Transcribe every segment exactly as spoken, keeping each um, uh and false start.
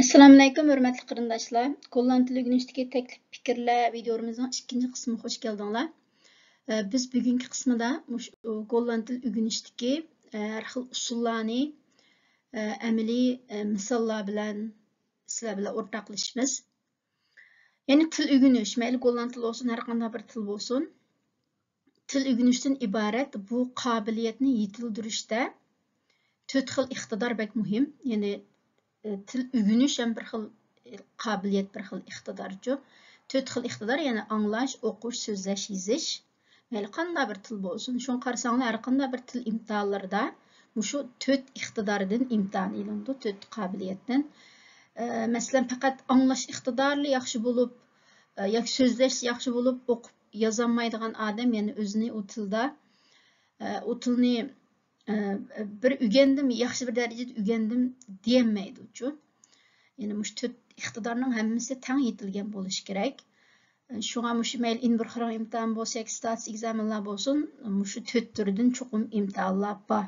ئەسسالامۇئەلەيكۇم، ھۆرمەتلىك قېرىنداشلار. گوللاند تىلى ئۆگىنىشتىكى تەكلىپ پىكىرلەر ۋىدىيولىرىمىزنىڭ ئىككىنچى قىسمىغا خوش كەلدىڭلار. ئە، بىز بۈگۈنكى قىسمىدا مۇشۇ گوللاند تىلى ئۆگىنىشتىكى، ئە، ھەر خىل ئۇسۇللارنى، ئە، ئەمەلىي، ئە، مىساللار بىلەن سىلەر بىلەن ئورتاقلىشىمىز. يەنى تىل ئۆگىنىش، مەيلى گوللاند تىلى بولسۇن، ھەر قانداق بىر تىل بولسۇن، تىل ئۆگىنىشتىن ئىبارەت بۇ قابىلىيەتنى يېتىلدۈرۈشتە تۆت خىل ئىقتىدار بەك مۇھىم. يەنى، ئە، تىل ئۆگىنىش ھەم بىر خىل، ئە، قابىلىيەت، بىر خىل ئىقتىدارچۇ. تۆت خىل ئىقتىدار، يەنى ئاڭلاش، ئوقۇش، سۆزلەش، يېزىش. مەيلى قانداق بىر تىل بولسۇن، شۇڭا قارىساڭلار، ھەر قانداق بىر تىل ئىمتىھانلىرىدا مۇشۇ تۆت ئىقتىداردىن ئىمتىھان ئېلىنىدۇ، تۆت قابىلىيەتتىن. ئە، مەسىلەن، پەقەت ئاڭلاش ئىقتىدارى ياخشى بولۇپ، ئە، ياكى سۆزلەش ياخشى بولۇپ، ئوقۇپ يازالمايدىغان ئادەم يەنە ئۆزىنى ئۇ تىلدا، ئە، ئۇ تىلنى، ئە، بىر ئۆگەندىم، ياخشى بىر دەرىجىدە ئۆگەندىم دېيەلمەيدۇچۇ. يەنى مۇشۇ تۆت ئىقتىدارنىڭ ھەممىسى تەڭ يېتىلگەن بولۇشى كېرەك. شۇڭا مۇشۇ مەيلى ئىنبىرخىرىڭ ئىمتىھان بولسا ياكى ستاتس ئېگزامېنلار بولسۇن، مۇشۇ تۆت تۈردىن چوقۇم ئىمتىھانلار بار.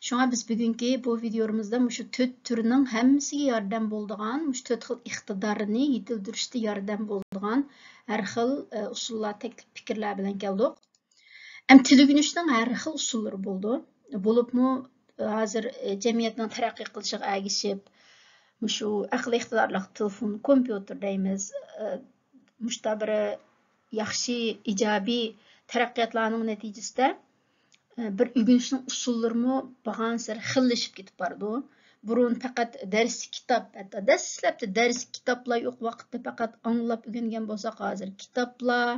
شۇڭا بىز بۈگۈنكى بۇ ۋىدىيومىزدا مۇشۇ تۆت تۈرنىڭ ھەممىسىگە ياردەم بولىدىغان، مۇشۇ تۆت خىل ئىقتىدارنى يېتىلدۈرۈشتە ياردەم بولىدىغان ھەر خىل، ئە، ئۇسۇللار، تەكلىپ، پىكىرلەر بىلەن كەلدۇق. ئەم، تىل ئۆگىنىشنىڭ ھەر خىل ئۇسۇللىرى بولىدۇ. بولۇپمۇ ھازىر، ئە، جەمئىيەتنىڭ تەرەققىي قىلىشىغا ئەگىشىپ، مۇشۇ ئەقلىي ئىقتىدارلىق تېلېفون، كومپيۇتېر دەيمىز، ئە، مۇشتا بىر ياخشى، ئىجابىي تەرەققىياتلارنىڭ نەتىجىسىدە، ئە، بىر ئۆگىنىشنىڭ ئۇسۇللىرىمۇ بارغانسېرى خىللىشىپ كېتىپ بارىدۇ. بۇرۇن پەقەت دەرسلىك كىتاب، ھەتتا دەسلەپتە دەرسلىك كىتابلار يوق ۋاقىتتا پەقەت ئاڭلاپ ئۆگەنگەن بولساق، ھازىر كىتابلار،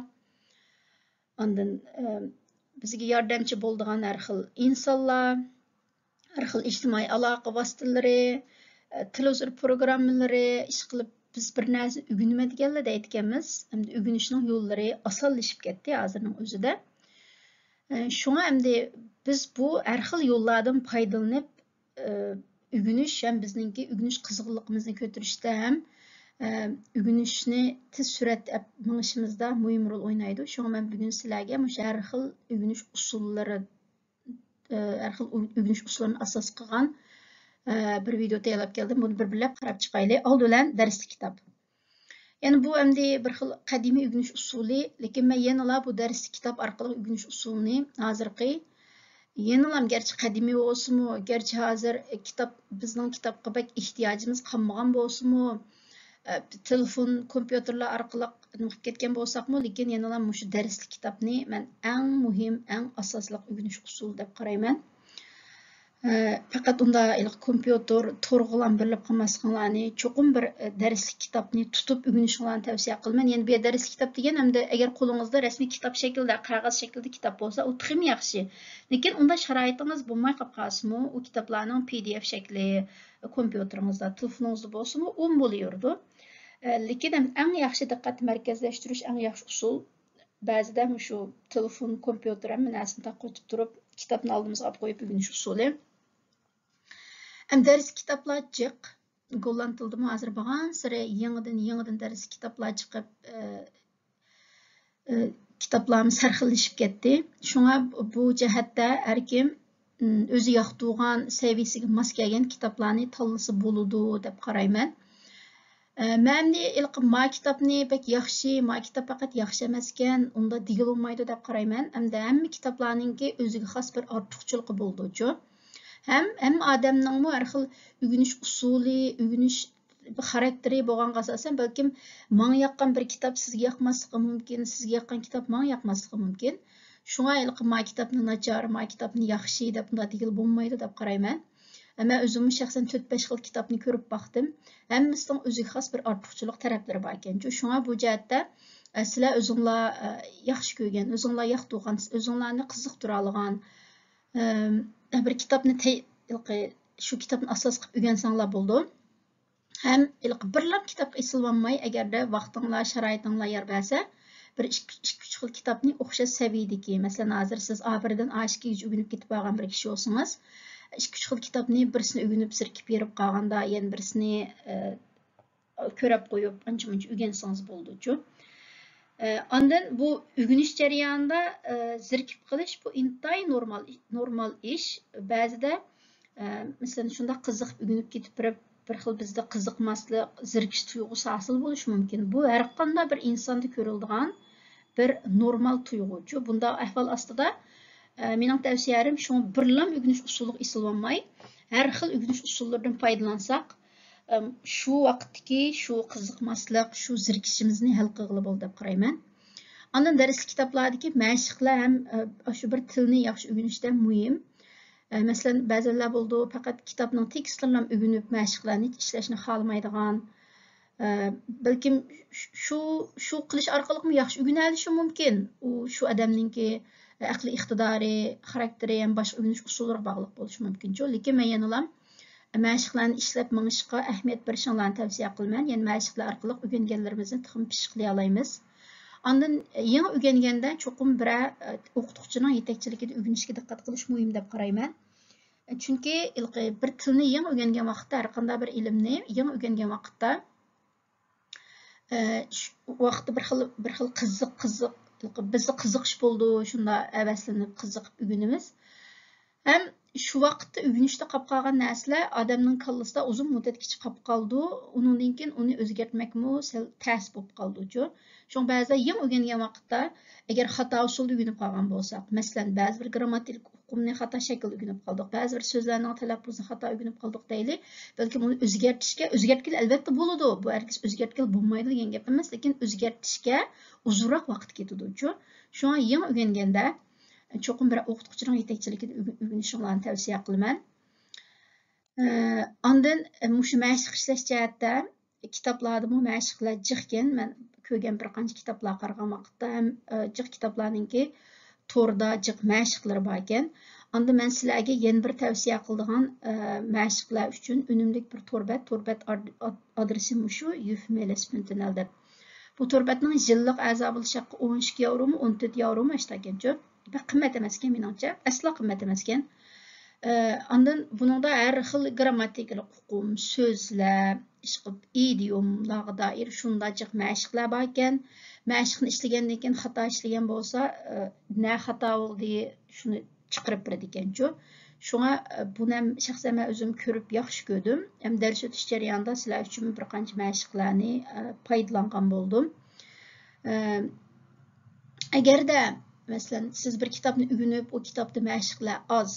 ئاندىن، ئە، بىزگە ياردەمچى بولىدىغان ھەر خىل ئىنسانلار، ھەر خىل ئىجتىمائىي ئالاقە ۋاسىتىلىرى، ئە، تېلېۋىزور پروگراممىلىرى، ئىشقىلىپ بىز بىر نەرسە ئۆگىنىمەن دېگەنلا دەيدىكەنمىز. ئەمدى ئۆگىنىشنىڭ يوللىرى ئاسانلىشىپ كەتتى ھازىرنىڭ ئۆزىدە. ئە، شۇڭا ئەمدى بىز بۇ ھەر خىل يوللاردىن پايدىلىنىپ، ئە، ئۆگىنىش ھەم بىزنىڭكى ئۆگىنىش قىزغىنلىقىمىزنى كۆتۈرۈشتە ھەم، ئە، ئۆگىنىشنى تېز سۈرئەتتە ئەپ مېڭىشىمىزدا مۇھىم رول ئوينايدۇ. شۇڭا مەن بۈگۈن سىلەرگە مۇشۇ ھەر خىل ئۆگىنىش ئۇسۇللىرى، ئە، ھەر خىل ئۆ-، ئۆگىنىش ئۇسۇللىرىنى ئاساس قىلغان، ئە، بىر ۋىدېئو تەييارلاپ كەلدىم. بۇنى بىر بىرلەپ قاراپ چىقايلى. ئالدى بىلەن دەرسلىك كىتاب. يەنى بۇ ئەمدى بىر خىل قەدىمىي ئۆگىنىش ئۇسۇلى، لېكىن مەن يەنىلا بۇ دەرسلىك كىتاب ئارقىلىق ئۆگىنىش ئۇسۇلىنى ھازىرقى، يەنىلام گەرچە قەدىمىي بولسىمۇ، گەرچە ھازىر كىتاب، بىزنىڭ كىتابقا بەك ئېھتىياجىمىز قالمىغان بولسىمۇ، ئە، تېلېفون، كومپيۇتېرلار ئارقىلىق نېمە قىلىپ كەتكەن بولساقمۇ، لېكىن يەنىلا مۇشۇ دەرسلىك كىتابنى مەن ئەڭ مۇھىم، ئەڭ ئاساسلىق ئۆگىنىش ئۇسۇلى دەپ قارايمەن. ئە، پەقەت ئۇندا ھېلىقى كومپيۇتېر، تورغىلام بىرلەپ قالماسلىقىڭلارنى، چوقۇم بىر، ئە، دەرسلىك كىتابنى تۇتۇپ ئۆگىنىشىڭلارنى تەۋسىيە قىلىمەن. يەنە بۇ يەردە دەرسلىك كىتاب دېگەن ئەمدى ئەگەر قولىڭىزدا رەسمىي كىتاب شەكلىدە، قەغەز شەكلىدە كىتاب بولسا، ئۇ تېخىمۇ ياخشى. لېكىن ئۇنداق شارائىتىڭىز بولماي قاپ قالسىمۇ، ئۇ كىتابلارنىڭ پى دى ئېف شەكلى، كومپيۇتېرىڭىزدا، تېلېفونىڭىزدا بولسىمۇ، ئۇمۇ بولۇۋېرىدۇ. ئە، لېكىن ئەڭ ياخشى دىققەت مەركەزلەشتۈرۈش، ئەڭ ياخشى ئۇسۇل، بەزىدە مۇشۇ تېلېفون، كومپيۇتېر ھەممە نەرسىنى تاقىۋېتىپ تۇرۇپ، كىتابنى ئالدىمىزغا ئاپىرىپ قويۇپ ئۆگىنىش ئۇسۇلى. ئەمدى دەرس كىتابلار جىق. گوللاند تىلىدىمۇ ھازىر بارغانسېرى يېڭىدىن، يېڭىدىن دەرس كىتابلار چىقىپ، ئە، ئە، كىتابلارمۇ سەرخىللىشىپ كەتتى. شۇڭا بۇ جەھەتتە ھەر كىم، ئىم، ئۆزى ياقتۇرغان سەۋىيەسىگە ماس كەلگەن كىتابلارنى تاللىسا بولىدۇ دەپ قارايمەن. ئە، مەن ئەمدى ھېلىقى ما كىتابنى بەك ياخشى، ما كىتاب پەقەت ياخشى ئەمەسكەن، ئۇنداق دېگىلى بولمايدۇ دەپ قارايمەن. ئەمدى ھەممە كىتابلارنىڭكى ئۆزىگە خاس بىر ئارتۇقچىلىقى بولىدۇچۇ. ھەم ھەممە ئادەمنىڭمۇ ھەر خىل ئۆگىنىش ئۇسۇلى، ئۆگىنىش خاراكتېرى بولغانغا ئاساسەن، بەلكىم ماڭا ياققان بىر كىتاب سىزگە ياقماسلىقى مۇمكىن، سىزگە ياققان كىتاب ماڭا ياقماسلىقى مۇمكىن. شۇڭا ھېلىقى ما كىتابنى ناچار، ما كىتابنى ياخشى دەپ مۇنداق دېگىلى بولمايدۇ دەپ قارايمەن. مەن ئۆزۈممۇ شەخسەن تۆت-بەش خىل كىتابنى كۆرۈپ باقتىم. ھەممىسىنىڭ ئۆزىگە خاس بىر ئارتۇقچىلىق تەرەپلىرى باركەنچۇ. شۇڭا بۇ جەھەتتە، ئە، سىلەر ئۆزۈڭلار، ئە، ياخشى كۆرگەن، ئۆزۈڭلار ياقتۇرغان، ئۆزۈڭلارنى قىزىقتۇرالىغان، ئە، بىر كىتابنى تەي-، ھېلىقى شۇ كىتابنى ئاساس قىلىپ ئۆگەنسەڭلار بولىدۇ. ھەم ھېلىقى بىرلام كىتابقا ئېسىلىۋالماي، ئەگەردە ۋاقتىڭلار، شارائىتىڭلار يار بەرسە، بىر ئىككى، ئىككى، ئۈچ خىل كىتابنى ئوخشاش سەۋىيەدىكى، مەسىلەن، ھازىر سىز ئا بىردىن ئا ئىككىگىچە ئۆگىنىپ كېتىپ بارغان بىر كىشى بولسىڭىز، ئىككى، ئۈچ خىل كىتابنى بىرسىنى ئۆگىنىپ زېرىكىپ بېرىپ قالغاندا، يەنە بىرسىنى، ئە، كۆرەپ قويۇپ، ئانچە-مۇنچە ئۆگەنسىڭىز بولىدۇچۇ. ئە، ئاندىن بۇ ئۆگىنىش جەريانىدا، ئە، زېرىكىپ قېلىش، بۇ ئىنتايىن نورمال، نورمال ئىش. بەزىدە، ئە، مەسىلەن، شۇنداق قىزىقىپ ئۆگىنىپ كېتىپ بېرىپ، بىر خىل بىزدە قىزىقماسلىق، زېرىكىش تۇيغۇسى ھاسىل بولۇشى مۇمكىن. بۇ ھەر قانداق بىر ئىنساندا كۆرۈلىدىغان بىر نورمال تۇيغۇچۇ. بۇنداق ئەھۋال ئاستىدا، ئە، مېنىڭ تەۋسىيەم شۇڭا بىرلام ئۆگىنىش ئۇسۇلىغا ئېسىلىۋالماي، ھەر خىل ئۆگىنىش ئۇسۇللىرىدىن پايدىلانساق، ئەم، شۇ ۋاقىتتىكى شۇ قىزىقماسلىق، شۇ زېرىكىشىمىزنى ھەل قىلغىلى بولىدۇ دەپ قارايمەن. ئاندىن دەرسلىك كىتابلاردىكى مەشىقلەر ھەم، ئە، شۇ بىر تىلنى ياخشى ئۆگىنىشتە مۇھىم. ئە، مەسىلەن، بەزىلەر بولىدۇ، پەقەت كىتابنىڭ تېكىستلىرىنىلا ئۆگىنىپ مەشىقلەرنى ئىشلەشنى خالىمايدىغان، ئە، بەلكىم شۇ، شۇ قىلىش ئارقىلىقمۇ ياخشى ئۆگىنەلىشى مۇمكىن. ئۇ شۇ ئادەمنىڭكى ئەقلىي ئىقتىدارى، خاراكتېرى ھەم باشقا ئۆگىنىش ئۇسۇللىرىغا باغلىق بولۇشى مۇمكىنچۇ. لېكىن مەن يەنىلا مەشىقلەرنى ئىشلەپ مېڭىشقا ئەھمىيەت بېرىشىڭلارنى تەۋسىيە قىلىمەن. يەنى مەشىقلەر ئارقىلىق ئۆگەنگەنلىرىمىزنى تېخىمۇ پىششىقلىيالايمىز. ئاندىن يېڭى ئۆگەنگەندە چوقۇم بىرەر، ئە، ئوقۇتقۇچىنىڭ يېتەكچىلىكىدە ئۆگىنىشكە دىققەت قىلىش مۇھىم دەپ قارايمەن. چۈنكى ھېلىقى بىر تىلنى يېڭى ئۆگەنگەن ۋاقىتتا، ھەر قانداق بىر ئىلىمنى يېڭى ئۆگەنگەن ۋاقىتتا، ئە، شۇ ۋاقىتتا بىر خىل، بىر خىل قىزىق، قىزىق، بىزگە قىزىقىش بولىدۇ، شۇنداق ھەۋەسلىنىپ، قىزىقىپ ئۆگىنىمىز. ھەم شۇ ۋاقىتتا ئۆگىنىشتە قاپ قالغان نەرسىلەر ئادەمنىڭ كاللىسىدا ئۇزۇن مۇددەتكىچە قاپ قالىدۇ، ئۇنىڭدىن كېيىن ئۇنى ئۆزگەرتمەكمۇ سەل تەس بولۇپ قالىدۇچۇ. شۇڭا بەزىلەر يېڭى ئۆگەنگەن ۋاقىتتا، ئەگەر خاتا ئۇسۇلدا ئۆگىنىپ قالغان بولساق، مەسىلەن، بەزى بىر گىرامماتىكىلىق ئۇقۇمنى خاتا شەكىلدە ئۆگىنىپ قالدۇق، بەزى بىر سۆزلەرنىڭ تەلەپپۇزىنى خاتا ئۆگىنىپ قالدۇق دەيلى، بەلكىم ئۇنى ئۆزگەرتىشكە، ئۆزگەرتكىلى ئەلۋەتتە بولىدۇ، بۇ ھەرگىز ئۆزگەرتكىلى بولمايدۇ دېگەن گەپ ئەمەس، لېكىن ئۆزگەرتىشكە ئۇزۇنراق ۋاقىت كېتىدۇچۇ. شۇڭا يېڭى ئۆگەنگەندە چوقۇم بىر ئوقۇتقۇچىنىڭ يېتەكچىلىكىدە ئۆگە-، ئۆگىنىشىڭلارنى تەۋسىيە قىلىمەن. ئە، ئاندىن، ئە، مۇشۇ مەشىق ئىشلەش جەھەتتە كىتابلاردىمۇ مەشىقلەر جىقكەن. مەن كۆرگەن بىر قانچە كىتابلارغا قارىغان ۋاقىتتا ھەم، ئە، جىق كىتابلارنىڭكى توردا جىق مەشىقلىرى باركەن. ئاندىن مەن سىلەرگە يەنە بىر تەۋسىيە قىلىدىغان، ئە، مەشىقلەر ئۈچۈن ئۈنۈملۈك بىر تور بەت، تور بەت ئاد-، ئاد-، ئادرېسى مۇشۇ، يۈف مېلېس پۈنتىنەل دەپ. بۇ تور بەتنىڭ يىللىق ئەزا بولۇش ھەققى ئون ئىككى ياۋرومۇ، ئون تۆت ياۋرومۇ ئاشتاكەنچۇ. بەك قىممەت ئەمەسكەن مېنىڭچە، ئەسلا قىممەت ئەمەسكەن. ئە، ئاندىن بۇنىڭدا ھەر خىل گىرامماتىكىلىق ئۇقۇم، سۆزلەر، ئىشقىلىپ ئىدىيوملارغا دائىر شۇنداق جىق مەشىقلەر باركەن. مەشىقنى ئىشلىگەندىن كېيىن خاتا ئىشلىگەن بولسا، ئە، نە خاتا بولدى، شۇنى چىقىرىپ بېرىدىكەنچۇ. شۇڭا، ئە، بۇنى ھەم شەخسەن مەن ئۆزۈم كۆرۈپ ياخشى كۆردۈم. ھەم دەرس ئۆتۈش جەريانىدا سىلەر ئۈچۈن بىر قانچە مەشىقلەرنى، ئە، پايدىلانغان بولدۇم. ئە، ئەگەردە، مەسىلەن، سىز بىر كىتابنى ئۆگىنىپ، ئۇ كىتابتا مەشىقلەر ئاز،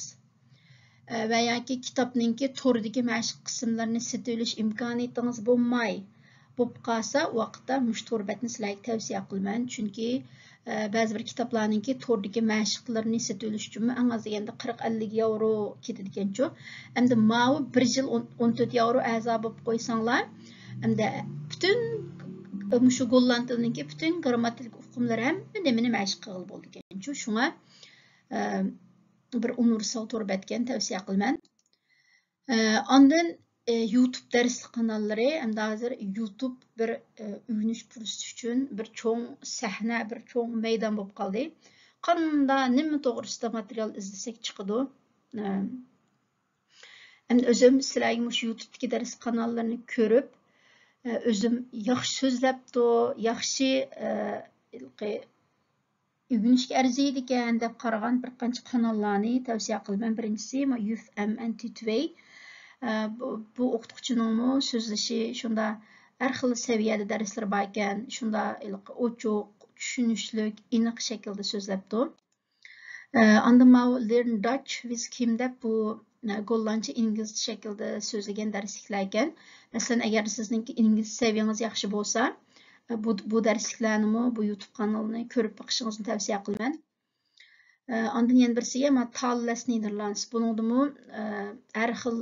ئە، ۋە ياكى كىتابنىڭكى توردىكى مەشىق قىسىملىرىنى سېتىۋېلىش ئىمكانىيىتىڭىز بولماي، بولۇپ قالسا، ئۇ ۋاقىتتا مۇشۇ تور بەتنى سىلەرگە تەۋسىيە قىلىمەن. چۈنكى، ئە، بەزى بىر كىتابلارنىڭكى توردىكى مەشىقلىرىنى سېتىۋېلىش ئۈچۈنمۇ ئەڭ ئاز دېگەندە قىرىق ئەللىك ياۋرو كېتىدىكەنچۇ. ئەمدى ماۋۇ بىر يىل ئون، ئون تۆت ياۋرو ئەزا بولۇپ قويساڭلار، ئەمدى پۈتۈن، مۇشۇ گوللاند تىلىنىڭكى پۈتۈن گىرامماتىكىلىق ئۇقۇملىرى ھەممە نېمىنى مەشىق قىلغىلى بولىدىكەنچۇ. شۇڭا، ئە، بىر ئۇنىۋېرسال تور بەتكەن تەۋسىيە قىلىمەن. ئە، ئاندىن، ئە، يۇتۇب دەرسلىك قاناللىرى، ئەمدى ھازىر يۇتۇب بىر، ئە، ئۆگىنىش پۇرسىتى ئۈچۈن بىر چوڭ سەھنە، بىر چوڭ مەيدان بولۇپ قالدى. قانداق، نېمە توغرىسىدا ماتېرىيال ئىزدىسەك چىقىدۇ. ئە، ئەمدى ئۆزۈم سىلەرگە مۇشۇ يۇتۇبتىكى دەرس قاناللىرىنى كۆرۈپ، ئە، ئۆزۈم ياخشى سۆزلەپتۇ، ياخشى، ئە، ھېلىقى ئۆگىنىشكە ئەرزىيدىكەن دەپ قارىغان بىر قانچە قاناللارنى تەۋسىيە قىلىمەن. بىرىنچىسى، ما-، يۈف ئەم ئەن تىتۋەي. ئە، بۇ، بۇ ئوقۇتقۇچىنىڭمۇ سۆزلىشى شۇنداق ھەر خىل سەۋىيەدە دەرسلىرى باركەن، شۇنداق ھېلىقى ئوچۇق، چۈشىنىشلىك، ئېنىق شەكىلدە سۆزلەپتۇ. ئە، ئاندىن ماۋۇ Learn Dutch with Kim دەپ بۇ، ئە، گوللاندچە ئىنگلىزچە شەكىلدە سۆزلىگەن دەرسلىكلەركەن. مەسىلەن، ئەگەر سىزنىڭكى ئىنگلىزچە سەۋىيەڭىز ياخشى بولسا، ئە، بۇ، بۇ دەرسلىكلەرنىمۇ، بۇ يۇتۇب قانىلىنى كۆرۈپ بېقىشىڭىزنى تەۋسىيە قىلىمەن. ئە، ئاندىن يەنە بىرسىگە ما Taalles Nederlands. بۇنىڭدىمۇ، ئە، ھەر خىل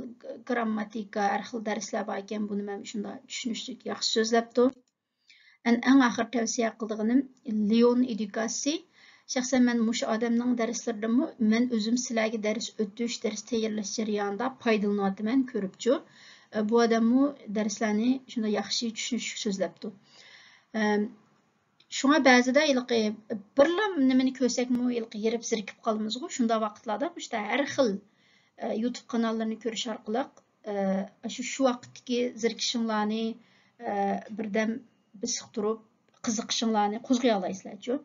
گرامماتىكا، ھەر خىل دەرسلەر باركەن. بۇنى مەن شۇنداق چۈشىنىشلىك ياخشى سۆزلەپتۇ. ئەن-، ئەڭ ئاخىر تەۋسىيە قىلىدىغىنىم لېئون ئېدۇكاسسى. شەخسەن مەن مۇشۇ ئادەمنىڭ دەرسلىرىدىنمۇ، مەن ئۆزۈم سىلەرگە دەرس ئۆتۈش، دەرس تەييارلاش جەريانىدا پايدىلىنىۋاتىمەن، كۆرۈپچۇ. ئە، بۇ ئادەممۇ دەرسلەرنى شۇنداق ياخشى چۈشىنىشلىك سۆزلەپتۇ. ئەم، شۇڭا بەزىدە ھېلىقى بىرلا نېمىنى كۆرسەكمۇ ھېلىقى ھېرىپ زېرىكىپ قالىمىزغۇ. شۇنداق ۋاقىتلاردا مۇشۇنداق ھەر خىل، ئە، يۇتۇب قاناللىرىنى كۆرۈش ئارقىلىق، ئە، شۇ، شۇ ۋاقىتتىكى زېرىكىشىڭلارنى، ئە، بىردەم بېسىقتۇرۇپ، قىزىقىشىڭلارنى قوزغىيالايسىلەرچۇ.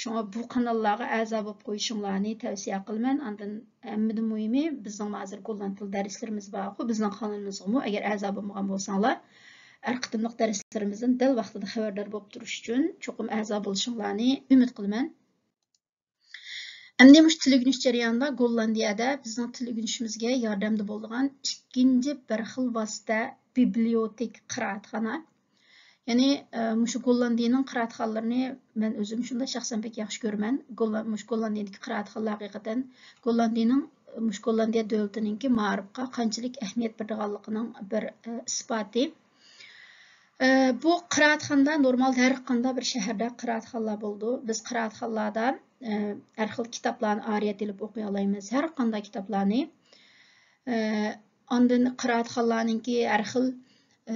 شۇڭا بۇ قاناللارغا ئەزا بولۇپ قويۇشۇڭلارنى تەۋسىيە قىلىمەن. ئاندىن ھەممىدىن مۇھىمى، بىزنىڭ ھازىر گوللاند تىل دەرسلىرىمىز بارغۇ، بىزنىڭ قانىلىمىزغىمۇ ئەگەر ئەزا بولمىغان بولساڭلار، ھەر قېتىملىق دەرسلىرىمىزدىن دەل ۋاقتىدا خەۋەردار بولۇپ تۇرۇش ئۈچۈن چوقۇم ئەزا بولۇشۇڭلارنى ئۈمىد قىلىمەن. ئەمدى مۇشۇ تىل ئۆگىنىش جەريانىدا گوللاندىيەدە بىزنىڭ تىل ئۆگىنىشىمىزگە ياردەمدە بولىدىغان ئىككىنچى بىر خىل ۋاسىتە، بىبلىيوتېك، قىرائەتخانا. يەنى، ئە، مۇشۇ گوللاندىيىنىڭ قىرائەتخانىلىرىنى مەن ئۆزۈم شۇنداق شەخسەن بەك ياخشى كۆرىمەن. گوللا-، مۇشۇ گوللاندىيەدىكى قىرائەتخانىلار ھەقىقەتەن گوللاندىيىنىڭ، مۇشۇ گوللاندىيە دۆلىتىنىڭكى مائارىپقا قانچىلىك ئەھمىيەت بېرىدىغانلىقىنىڭ بىر، ئە، ئىسپاتى. ئە، بۇ قىرائەتخانىدا نورمالدا ھەر قانداق بىر شەھەردە قىرائەتخانىلار بولىدۇ. بىز قىرائەتخانىلاردا، ئە، ھەر خىل كىتابلارنى ئارىيەت ئېلىپ ئوقۇيالايمىز. ھەر قانداق كىتابلارنى. ئە، ئاندىن قىرائەتخانىلارنىڭكى ھەر خىل، ئە،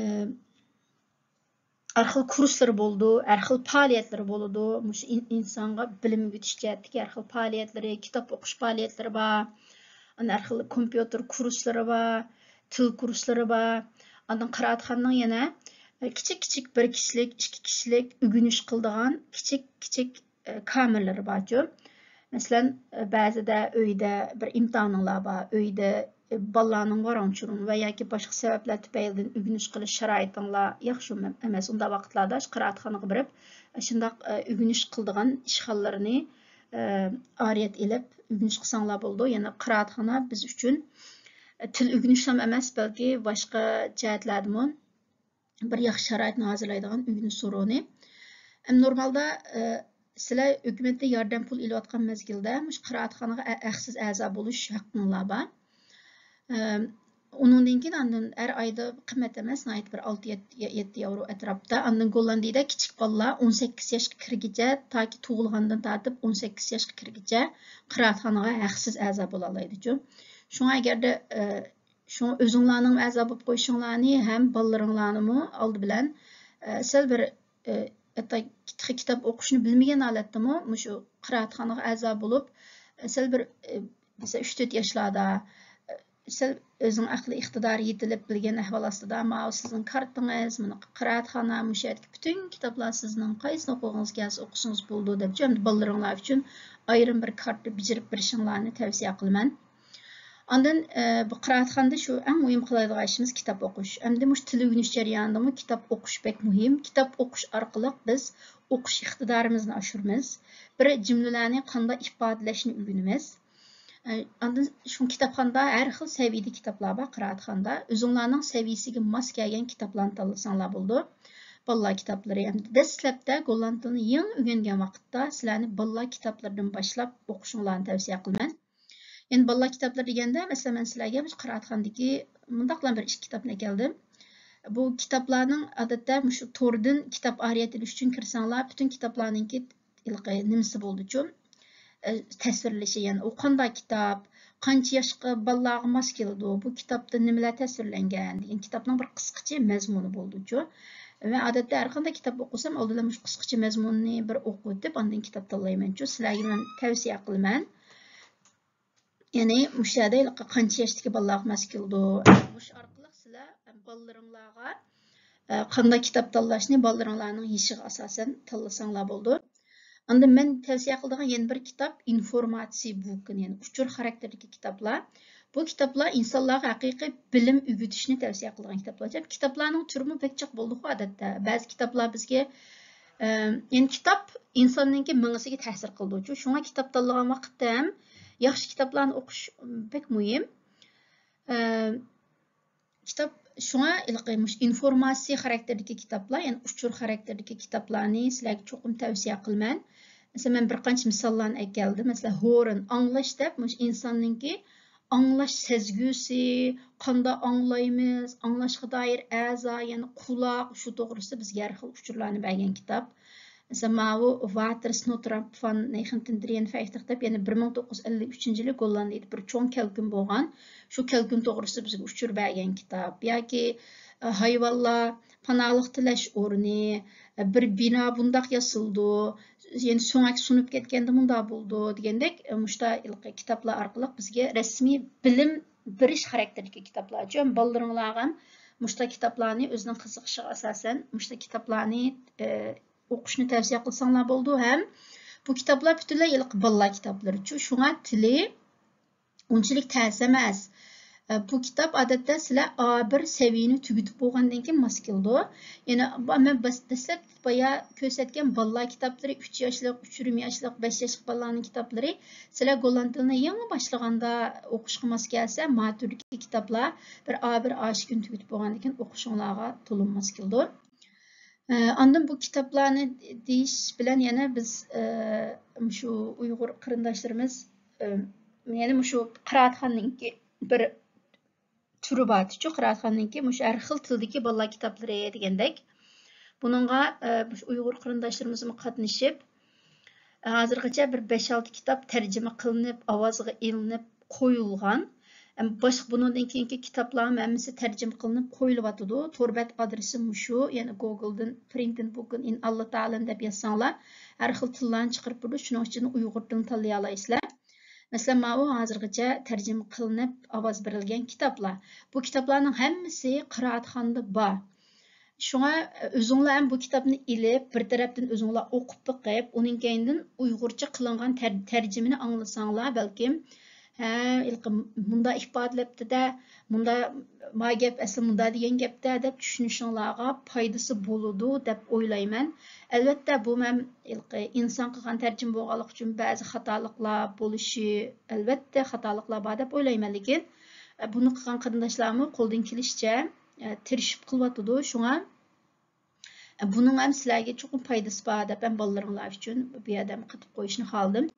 ھەر خىل كۇرسلىرى بولىدۇ، ھەر خىل پائالىيەتلىرى بولىدۇ. مۇشۇ ئىن-، ئىنسانغا بىلىم ئۆگىتىش جەھەتتىكى ھەر خىل پائالىيەتلىرى، كىتاب ئوقۇش پائالىيەتلىرى بار. ئاندىن ھەر خىل كومپيۇتېر كۇرسلىرى بار، تىل كۇرسلىرى بار. ئاندىن قىرائەتخانىنىڭ يەنە، ئە، كىچىك كىچىك بىر كىشىلىك، ئىككى كىشىلىك ئۆگىنىش قىلىدىغان كىچىك كىچىك، ئە، كامېرلىرى بارچۇ. مەسىلەن، ئە، بەزىدە ئۆيدە بىر ئىمتىھانىڭلار بار، ئۆيدە، ئە، بالىلارنىڭ ۋاراڭ-چۇرۇڭ ۋە ياكى باشقا سەۋەبلەر تۈپەيلىدىن ئۆگىنىش قىلىش شارائىتىڭلار ياخشى ئەمەس، ئۇنداق ۋاقىتلاردا قىرائەتخانىغا بېرىپ، شۇنداق، ئە، ئۆگىنىش قىلىدىغان ئىشخانىلىرىنى، ئە، ئارىيەت ئېلىپ ئۆگىنىش قىلساڭلار بولىدۇ. يەنى قىرائەتخانا بىز ئۈچۈن، ئە، تىل ئۆگىنىشلا ئەمەس، بەلكى باشقا جەھەتلەردىمۇ بىر ياخشى شارائىتنى ھازىرلايدىغان ئۆگىنىش سورۇنى. ئەم، نورمالدا، ئە، سىلەر ھۆكۈمەتتىن ياردەم پۇل ئېلىۋاتقان مەزگىلدە مۇشۇ قىرائەتخانىغا ئە-، ھەقسىز ئەزا بولۇش ھەققىڭلار بار. ئە، ئۇنىڭدىن كېيىن ئاندىن ھەر ئايدا قىممەت ئەمەس، ناھايىتى بىر ئالتە، يەتتە، يەتتە ياۋرو ئەتراپتا. ئاندىن گوللاندىيەدە كىچىك بالىلار ئون سەككىز ياشقا كىرگۈچە، تاكى تۇغۇلغاندىن تارتىپ ئون سەككىز ياشقا كىرگۈچە قىرائەتخانىغا ھەقسىز ئەزا بولالايدىچۇ. شۇڭا ئەگەردە، ئە، شۇڭا ئۆزۈڭلارنىڭ ئەزا بولۇپ قويۇشۇڭلارنى ھەم بالىلىرىڭلارنىمۇ ئالدى بىلەن، ئە، سەل بىر، ئە، ھەتتا تېخى كىتاب ئوقۇشنى بىلمىگەن ھالەتتىمۇ مۇشۇ قىرائەتخانىغا ئەزا بولۇپ، ئە، سەل بىر، ئە، مەسىلەن، ئۈچ تۆت ياشلاردا، ئە، سەل ئۆزىنىڭ ئەقلىي ئىقتىدارى يېتىلىپ بىلگەن ئەھۋال ئاستىدا، ماۋۇ سىزنىڭ كارتىڭىز، مانا قىرائەتخانا، مۇشۇ يەردىكى پۈتۈن كىتابلار سىزنىڭ قايسىنى ئوقۇغىڭىز كەلسە ئوقۇسىڭىز بولىدۇ، دەپ، ئەمدى بالىلىرىڭلار ئۈچۈن ئايرىم بىر كارتا بېجىرىپ بېرىشىڭلارنى تەۋسىيە قىلىمەن. ئاندىن، ئە، بۇ قىرائەتخانىدا شۇ ئەڭ مۇھىم قىلالايدىغان ئىشىمىز كىتاب ئوقۇش. ئەمدى مۇشۇ تىل ئۆگىنىش جەريانىدىمۇ كىتاب ئوقۇش بەك مۇھىم. كىتاب ئوقۇش ئارقىلىق بىز ئوقۇش ئىقتىدارىمىزنى ئاشۇرىمىز. بىر جۈملىلەرنى قانداق ئىپادىلەشنى ئۆگىنىمىز. ئە، ئاندىن شۇ كىتابخانىدا ھەر خىل سەۋىيەدە كىتابلار بار، قىرائەتخانىدا. ئۆزۈڭلارنىڭ سەۋىيەسىگە ماس كەلگەن كىتابلارنى تاللىساڭلار بولىدۇ. بالىلار كىتابلىرى. ئەمدى دەسلەپتە گوللاند تىلىنى يېڭى ئۆگەنگەن ۋاقىتتا سىلەرنى بالىلار كىتابلىرىدىن باشلاپ ئوقۇشۇڭلارنى تەۋسىيە قىلىمەن. يەنى بالىلار كىتابلىرى دېگەندە، مەسىلەن، مەن سىلەرگە مۇشۇ قىرائەتخانىدىكى مۇنداقلا بىر ئىككى كىتابنى ئەكەلدىم. بۇ كىتابلارنىڭ ئادەتتە مۇشۇ توردىن كىتاب ئارىيەت ئېلىش ئۈچۈن كىرسەڭلار، پۈتۈن كىتابلارنىڭكى ھېلىقى نېمىسى بولىدۇچۇ، ئە، تەسۋىرلىشى، يەنى ئۇ قانداق كىتاب، قانچە ياشقا بالىلارغا ماس كېلىدۇ، بۇ كىتابتا نېمىلەر تەسۋىرلەنگەن دېگەن كىتابنىڭ بىر قىسقىچە مەزمۇنى بولىدۇچۇ. مەن ئادەتتە ھەر قانداق كىتاب ئوقۇسام، ئالدىدا مۇشۇ قىسقىچە مەزمۇننى بىر ئوقۇۋېتىپ، ئاندىن كىتاب تاللايمەنچۇ. سىلەرگە مەن تەۋسىيە قىلىمەن. يەنى مۇشۇ يەردە ھېلىقى قانچە ياشتىكى بالىلارغا ماس كېلىدۇ؟ مۇشۇ ئارقىلىق سىلەر بالىلىرىڭلارغا، ئە، قانداق كىتاب تاللاشنى بالىلىرىڭلارنىڭ يېشىغا ئاساسەن تاللىساڭلار بولىدۇ. ئاندىن مەن تەۋسىيە قىلىدىغان يەنە بىر كىتاب ئىنفورماتسىيە بوكىن، يەنى ئۇچۇر خاراكتېرىدىكى كىتابلار. بۇ كىتابلار ئىنسانلارغا ھەقىقىي بىلىم ئۆگىتىشنى تەۋسىيە قىلىدىغان كىتابلار. كىتابلارنىڭ تۈرىمۇ بەك جىق بولىدىغۇ ئادەتتە. بەزى كىتابلار بىزگە، ئە، يەنى كىتاب ئىنساننىڭكى مېڭىسىگە تەسىر قىلىدۇچۇ. شۇڭا كىتاب تاللىغان ۋاقىتتا ھەم ياخشى كىتابلارنى ئوقۇش بەك مۇھىم. ئە، كىتاب، شۇڭا ھېلىقى مۇشۇ ئىنفورماتسىيە خاراكتېرىدىكى كىتابلار، يەنى ئۇچۇر خاراكتېرىدىكى كىتابلارنى سىلەرگە چوقۇم تەۋسىيە قىلىمەن. مەسىلەن، مەن بىر قانچە مىساللارنى ئەكەلدىم. مەسىلەن، ھورن، ئاڭلاش دەپ، مۇشۇ ئىنساننىڭكى ئاڭلاش سەزگۈسى، قانداق ئاڭلايمىز، ئاڭلاشقا دائىر ئەزا، يەنى قۇلاق، شۇ توغرىسىدا بىزگە ھەر خىل ئۇچۇرلارنى بەرگەن كىتاب. مەسىلەن، ماۋۇ ۋاتېرس نوترامپ فان نېخېنتېندريېن فەيتىخ دەپ، يەنى بىر مىڭ توققۇز يۈز ئەللىك ئۈچىنچى يىلى گوللاندىيەدە بىر چوڭ كەلكۈن بولغان، شۇ كەلكۈن توغرىسىدا بىزگە ئۇچۇر بەرگەن كىتاب. ياكى، ئە، ھايۋانلار پاناھلىق تىلەش ئورنى، ئە، بىر بىنا بۇنداق ياسىلىدۇ، يەنى سۆڭەك سۇنۇپ كەتكەندە مۇنداق بولىدۇ دېگەندەك، ئە، مۇشۇنداق ھېلىقى كىتابلار ئارقىلىق بىزگە رەسمىي بىلىم بېرىش خاراكتېرىدىكى كىتابلار. شۇ بالىلىرىڭلارغا ھەم مۇشۇنداق كىتابلارنى ئۆزىنىڭ قىزىقىشىغا ئاساسەن مۇشۇنداق كىتابلارنى، ئە، ئوقۇشنى تەۋسىيە قىلساڭلار بولىدۇ. ھەم بۇ كىتابلار پۈتۈنلەي ھېلىقى بالىلار كىتابلىرىچۇ. شۇڭا تىلى ئۇنچىلىك تەس ئەمەس. ئە، بۇ كىتاب ئادەتتە سىلەر ئا بىر سەۋىيەنى تۈگىتىپ بولغاندىن كېيىن ماس كېلىدۇ. يەنى با-، مەن بەس-، دەسلەپ بايا كۆرسەتكەن بالىلار كىتابلىرى، ئۈچ ياشلىق، ئۈچ يېرىم ياشلىق، بەش ياشلىق بالىلارنىڭ كىتابلىرى، سىلەر گوللاند تىلىنى يېڭى باشلىغاندا ئوقۇشقا ماس كەلسە، ما تۈردىكى كىتابلار بىر ئا بىر، ئا ئىككىنى تۈگىتىپ بولغاندىن كېيىن ئوقۇشۇڭلارغا تولىمۇ ماس كېلىدۇ. ئە، ئاندىن بۇ كىتابلارنى دېيىش بىلەن يەنە بىز، ئە، مۇشۇ ئۇيغۇر قېرىنداشلىرىمىز، ئە، يەنە مۇشۇ قىرائەتخانىنىڭكى بىر تۈرى بار، قىرائەتخانىنىڭكى مۇشۇ ھەر خىل تىلدىكى بالىلار كىتابلىرى دېگەندەك. بۇنىڭغا، ئە، مۇشۇ ئۇيغۇر قېرىنداشلىرىمىزمۇ قاتنىشىپ، ھازىرغىچە بىر بەش-ئالتە كىتاب تەرجىمە قىلىنىپ، ئاۋازغا ئېلىنىپ قويۇلغان. ئەم، باشقا بۇنىڭدىن كېيىنكى كىتابلارمۇ ھەممىسى تەرجىمە قىلىنىپ قويۇلۇۋاتىدۇ. تور بەت ئادرېسى مۇشۇ، يەنى گوگلدىن پرىنتىن بوكن ئىن ئاللا تائالانى دەپ يازساڭلار، ھەر خىل تىللارنى چىقىرىپ بېرىدۇ. شۇنىڭ ئىچىدىن ئۇيغۇر تىلىنى تاللىيالايسىلەر. مەسىلەن، ماۋۇ ھازىرغىچە تەرجىمە قىلىنىپ ئاۋاز بېرىلگەن كىتابلار. بۇ كىتابلارنىڭ ھەممىسى قىرائەتخانىدا بار. شۇڭا ئۆزۈڭلار ھەم بۇ كىتابنى ئېلىپ، بىر تەرەپتىن ئۆزۈڭلار ئوقۇپ بېقىپ، ئۇنىڭ كەينىدىن ئۇيغۇرچە قىلىنغان تەر-، تەرجىمىنى ئاڭلىساڭلار، بەلكىم، ھە، ھېلىقى مۇنداق ئىپادىلەپتۇ-دە، مۇندا ما گەپ، ئەسلى مۇندا دېگەن گەپتە دەپ چۈشىنىشىڭلارغا پايدىسى بولىدۇ دەپ ئويلايمەن. ئەلۋەتتە، بۇ مەن ھېلىقى ئىنسان قىلغان تەرجىمە بولغانلىقى ئۈچۈن بەزى خاتالىقلار بولۇشى، ئەلۋەتتە، خاتالىقلار بار دەپ ئويلايمەن. لېكىن، بۇنى قىلغان قېرىنداشلارمۇ قولدىن كېلىشىچە، ئە، تىرىشىپ قىلىۋاتىدۇ. شۇڭا، ئە، بۇنىڭ ھەم سىلەرگە چوقۇم پايدىسى بار دەپ ھەم بالىلىرىڭلار ئۈچۈن بۇ يەردە ھەم قېتىپ قويۇشنى خالىدىم.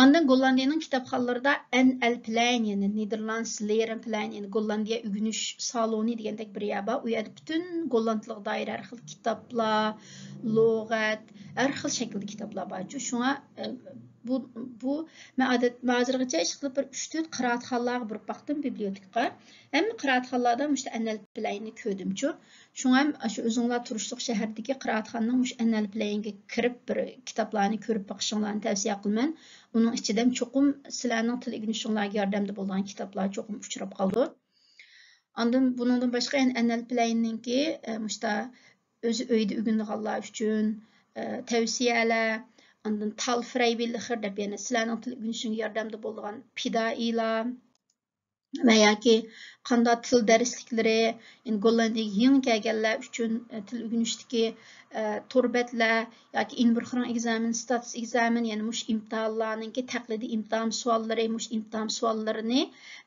ئاندىن گوللاندىيەنىڭ كىتابخانىلىرىدا ئەن ئەلپلەين، يەنى نېدېرلاندس لېرېنپلەين، يەنى گوللاندىيە ئۆگىنىش سالونى دېگەندەك بىر يەر بار. ئۇ يەردە پۈتۈن گوللاند تىلىغا دائىر ھەر خىل كىتابلار، لۇغەت، ھەر خىل شەكىلدە كىتابلار بارچۇ. شۇڭا، ئە، بۇ، بۇ مەن ئادەت-، مەن ھازىرغىچە ئىشقىلىپ بىر ئۈچ تۆت قىرائەتخانىلارغا بېرىپ باقتىم، بىبلىيوتېكىغا. ھەممە قىرائەتخانىلاردا مۇشۇ ئەن ئەلپلەيننى كۆردۈمچۇ. شۇڭا ھەم شۇ ئۆزۈڭلار تۇرۇشلۇق شەھەردىكى قىرائەتخانىنىڭ مۇشۇ ئەن ئەلپلەينگە كىرىپ بىر كىتابلارنى كۆرۈپ بېقىشىڭلارنى تەۋسىيە قىلىمەن. ئۇنىڭ ئىچىدە چوقۇم سىلەرنىڭ تىل ئۆگىنىشىڭلارغا ياردەمدە بولىدىغان كىتابلار چوقۇم ئۇچراپ قالىدۇ. ئاندىن بۇنىڭدىن باشقا يەنە ئەن ئەلپلەيننىڭكى، ئە، مۇشتا ئۆزى ئۆيدە ئۆگىنىدىغانلار ئۈچۈن، ئە، تەۋسىيەلەر، ئاندىن تال فرايۋىللىخېر دەپ يەنە سىلەرنىڭ تىل ئۆگىنىشىڭگە ياردەمدە بولىدىغان پىدائىيلار ۋە ياكى قانداق تىل دەرسلىكلىرى، يەنى گوللاندىيەگە يېڭى كەلگەنلەر ئۈچۈن، ئە، تىل ئۆگىنىشتىكى، ئە، تور بەتلەر ياكى ئىنبىرخرۇڭ ئېگزامېن، ستاتۇس ئېگزامېن، يەنى مۇشۇ ئىمتىھانلارنىڭكى تەقلىدىي ئىمتىھان سوئاللىرى، مۇشۇ ئىمتىھان سوئاللىرىنى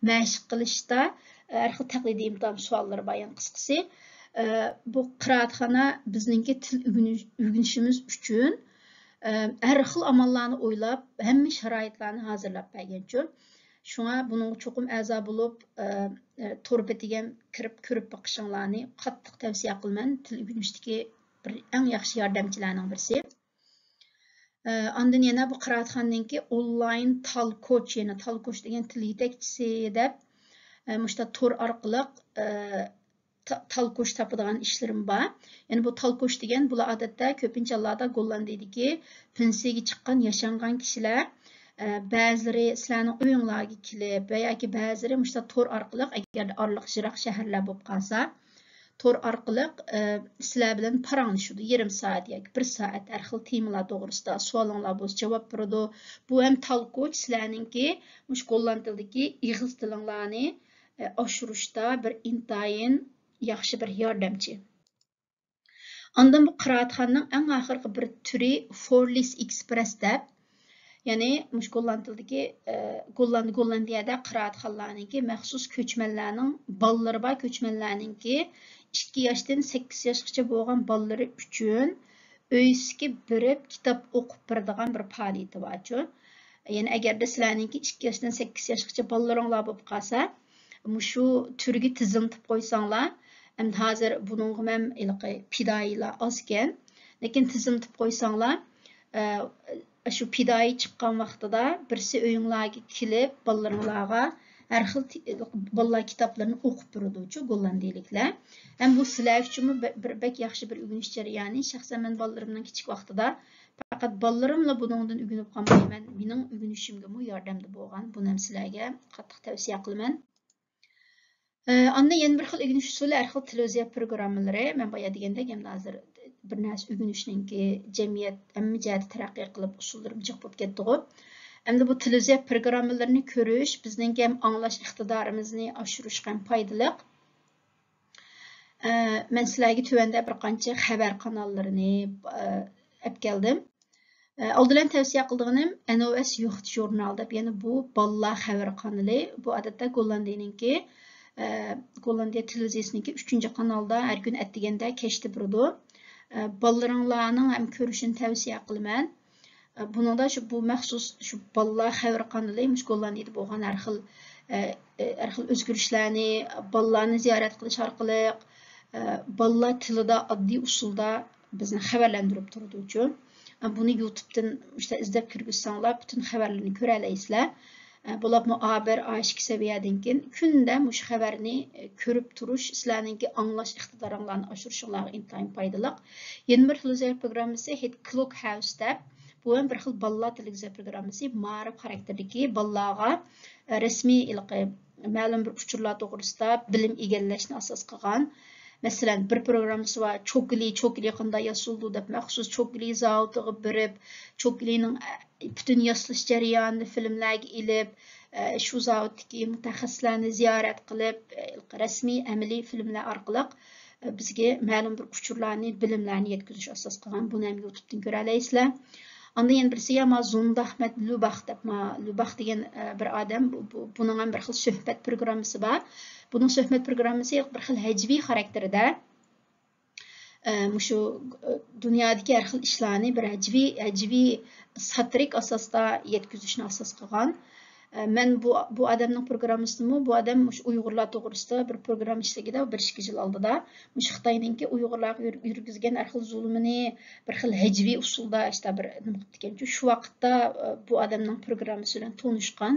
مەشىق قىلىشتا، ئە، ھەر خىل تەقلىدىي ئىمتىھان سوئاللىرى بار، يەنى قىسقىسى، ئە، بۇ قىرائەتخانا بىزنىڭكى تىل ئۆگىنىش-، ئۆگىنىشىمىز ئۈچۈن، ئە، ھەر خىل ئاماللارنى ئويلاپ، ھەممە شارائىتلارنى ھازىرلاپ بەرگەنچۇ. شۇڭا بۇنىڭغا چوقۇم ئەزا بولۇپ، ئە، ئە، تور بېتىگە كىرىپ كۆرۈپ بېقىشىڭلارنى قاتتىق تەۋسىيە قىلىمەن. تىل ئۆگىنىشتىكى بىر ئەڭ ياخشى ياردەمچىلەرنىڭ بىرسى. ئە، ئاندىن يەنە بۇ قىرائەتخانىنىڭكى ئونلاين تالكوچ، يەنى تالكوچ دېگەن تىل يېتەكچىسى دەپ، ئە، مۇشۇنداق تور ئارقىلىق، ئە، تا-، تالكوچ تاپىدىغان ئىشلىرىم بار. يەنى بۇ تالكوچ دېگەن، بۇلار ئادەتتە كۆپىنچە ھاللاردا گوللاندىيىدىكى پېنسىيەگە چىققان، ياشانغان كىشىلەر، ئە، بەزىلىرى سىلەرنىڭ ئۆيۈڭلارغا كېلىپ ۋە ياكى بەزىلىرى مۇشۇنداق تور ئارقىلىق، ئەگەردە ئارىلىق يىراق شەھەرلەر بولۇپ قالسا، تور ئارقىلىق، ئە، سىلەر بىلەن پاراڭلىشىدۇ. يېرىم سائەت ياكى بىر سائەت ھەر خىل تېمىلار توغرىسىدا سوئالىڭلار بولسا جاۋاب بېرىدۇ. بۇ ھەم تالكوچ سىلەرنىڭكى مۇشۇ گوللاند تىلىدىكى ئېغىز تىلىڭلارنى، ئە، ئاشۇرۇشتا بىر ئىنتايىن ياخشى بىر ياردەمچى. ئاندىن بۇ قىرائەتخانىنىڭ ئەڭ ئاخىرقى بىر تۈرى فورلىس ئېكسپرېس دەپ، يەنى مۇشۇ گوللاند تىلىدىكى، ئە، گوللاند-، گوللاندىيەدە قىرائەتخانىلارنىڭكى مەخسۇس كۆچمەنلەرنىڭ بالىلىرى بار، كۆچمەنلەرنىڭكى ئىككى ياشتىن سەككىز ياشقىچە بولغان بالىلىرى ئۈچۈن ئۆيسىگە بېرىپ كىتاب ئوقۇپ بېرىدىغان بىر پائالىيىتى بارچۇ. يەنى ئەگەردە سىلەرنىڭكى ئىككى ياشتىن سەككىز ياشقىچە بالىلىرىڭلار بولۇپ قالسا، مۇشۇ تۈرگە تىزىملىتىپ قويساڭلار، ئەمدى ھازىر بۇنىڭغا مەن ھېلىقى پىدائىيلار ئازكەن، لېكىن تىزىملىتىپ قويساڭلار، ئە، شۇ پىدائىي چىققان ۋاقتىدا بىرسى ئۆيۈڭلارغا كېلىپ، بالىلىرىڭلارغا ھەر خىل تى-، بالىلار كىتابلىرىنى ئوقۇپ بېرىدۇچۇ گوللاندىيىلىكلەر. ھەم بۇ سىلەر ئۈچۈنمۇ بە-، بىر بەك ياخشى بىر ئۆگىنىش جەريانى. شەخسەن مەن بالىلىرىمنىڭ كىچىك ۋاقتىدا پەقەت بالىلىرىملا بۇنىڭدىن ئۆگىنىپ قالمايمەن، مېنىڭ ئۆگىنىشىمگىمۇ ياردەمدە بولغان. بۇنى ھەم سىلەرگە قاتتىق تەۋسىيە قىلىمەن. ئە، ئاندىن يەنە بىر خىل ئۆگىنىش ئۇسۇلى ھەر خىل تېلېۋىزىيە پروگراممىلىرى. مەن بايا دېگەندەك، ئەمدى ھازىر بىر نەرسە ئۆگىنىشنىڭكى جەمئىيەت ھەممە جەھەتتە تەرەققىي قىلىپ، ئۇسۇللىرىمۇ جىق بولۇپ كەتتىغۇ. ئەمدى بۇ تېلېۋىزىيە پروگراممىلىرىنى كۆرۈش بىزنىڭكى ھەم ئاڭلاش ئىقتىدارىمىزنى ئاشۇرۇشقا ھەم پايدىلىق. ئە، مەن سىلەرگە تۆۋەندە بىر قانچە خەۋەر قاناللىرىنى، ئە، ئەپ كەلدىم. ئە، ئالدى بىلەن تەۋسىيە قىلىدىغىنىم ئېن ئو ئېس يوخت ژۇرنال دەپ، يەنى بۇ بالىلار خەۋەر قانىلى. بۇ ئادەتتە گوللاندىيەنىڭكى، ئە، گوللاندىيە تېلېۋىزىيەسىنىڭكى ئۈچىنچى قانالدا ھەر كۈنى ئەتىگەندە كەچتە بېرىدۇ. ئە، بالىلىرىڭلارنىڭ ھەم كۆرۈشىنى تەۋسىيە قىلىمەن. ئە، بۇنىڭدا شۇ، بۇ مەخسۇس شۇ بالىلار خەۋەر قانىلى مۇشۇ گوللاندىيەدە بولغان ھەر خىل، ئە، ئە، ھەر خىل ئۆزگىرىشلەرنى، بالىلارنى زىيارەت قىلىش ئارقىلىق، ئە، بالىلار تىلىدا، ئاددىي ئۇسۇلدا بىزنى خەۋەرلەندۈرۈپ تۇرىدۇچۇ. ئە، بۇنى يۇتۇبتىن ئىشتە ئىزدەپ كىرگۈزسەڭلار، پۈتۈن خەۋەرلىرىنى كۆرەلەيسىلەر. ئە، بولۇپمۇ ئا بىر، ئا ئىككى سەۋىيەدىن كېيىن كۈندە مۇشۇ خەۋەرنى، ئە، كۆرۈپ تۇرۇش سىلەرنىڭكى ئاڭلاش ئىقتىدارىڭلارنى ئاشۇرۇشۇڭلارغا ئىنتايىن پايدىلىق. يەنە بىر تېلېۋىزىيە پروگراممىسى ھېيت كلوك ھاۋس دەپ، بۇ ھەم بىر خىل بالىلار تېلېۋىزىيە پروگراممىسى، مائارىپ خاراكتېرىدىكى بالىلارغا، ئە، رەسمىي ھېلىقى مەلۇم بىر ئۇچۇرلار توغرىسىدا بىلىم ئىگىلەشنى ئاساس قىلغان. مەسىلەن، بىر پروگراممىسى بار، چوكىلى، چوكىلى قانداق ياسىلىدۇ دەپ مەخسۇس چوكىلى زاۋۇتىغا بېرىپ، چوكىلىنىڭ، ئە، پۈتۈن ياسىلىش جەريانىنى فىلىملەرگە ئېلىپ، ئە، شۇ زاۋۇتتىكى مۇتەخەسسىسلەرنى زىيارەت قىلىپ، ئە، رەسمىي ئەمەلىي فىلىملەر ئارقىلىق، ئە، بىزگە مەلۇم بىر ئۇچۇرلارنى، بىلىملەرنى يەتكۈزۈش ئاساس قىلغان. بۇنى ھەم يۇتۇبتىن كۆرەلەيسىلەر. ئاندىن يەنە بىرسى، يا، ما زونداخمەت لۇباخ دەپ، ما لۇباخ دېگەن، ئە، بىر ئادەم، بۇ، بۇ، بۇنىڭ ھەم بىر خىل سۆھبەت پروگراممىسى بار. بۇنىڭ سۆھبەت پروگراممىسى بىر خىل ھەجۋىي خاراكتېرىدە، ئە، مۇشۇ، ئە، دۇنيادىكى ھەر خىل ئىشلارنى بىر ھەجۋىي، ھەجۋىي ساتىرىك ئاساستا يەتكۈزۈشنى ئاساس قىلغان. ئە، مەن بۇ، بۇ ئادەمنىڭ پروگراممىسىنىمۇ، بۇ ئادەم مۇشۇ ئۇيغۇرلار توغرىسىدا بىر پروگرامما ئىشلىگەن بىر ئىككى يىل ئالدىدا. مۇشۇ خىتاينىڭكى ئۇيغۇرلارغا يۈر-، يۈرگۈزگەن ھەر خىل زۇلۇمىنى بىر خىل ھەجۋىي ئۇسۇلدا ئىشتا بىر نېمە قىپتىكەنچۇ. شۇ ۋاقىتتا، ئە، بۇ ئادەمنىڭ پروگراممىسى بىلەن تونۇشقان.